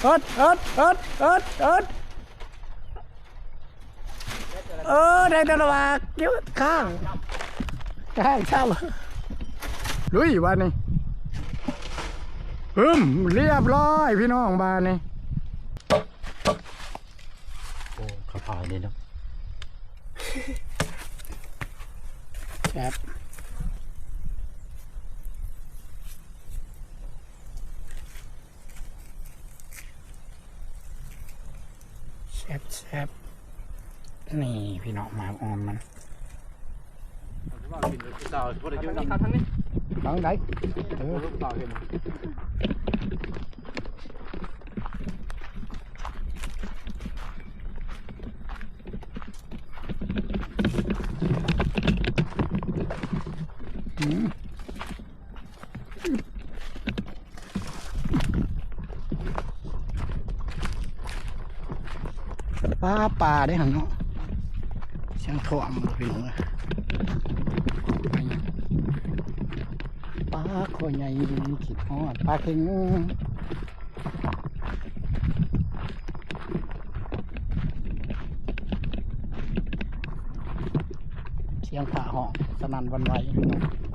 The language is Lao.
ເອິດ ເອິດ ເອິດ ເອິດ ເອິດ ເອີ ໄດ້ແຕ່ລະວ່າ ເກັບຄ້າງ ຄ້າງຊ້ຳ ລຸຍບາດນີ້ ປຶ້ມ ລຽບຮ້ອຍພີ່ນ້ອງບາດນີ້. ໂອ້ ຂະພາຍນີ້ເນາະ ແຊບ ແຊບໆ ນີ້ພີ່ນ້ອງ ໝາກອ່ອນມັນ ເອົາ ກິນເລີຍ ຜູ້ສາວ ບໍ່ໄດ້ກິນນຳ ທາງນີ້ ທາງໃດ ເອີ ຜູ້ສາວເຫັນ ອືມ ປາ ປາເດ້ຫັ້ນເນາະ ສຽງທ້ອງພີ່ນ້ອງເອີຍ ປາຄໍໃຫຍ່ ຄິດຮອດປາເຄັງ ສຽງຟ້າຮ້ອງສະໜັ່ນຫວັ່ນໄຫວພີ່ນ້ອງ.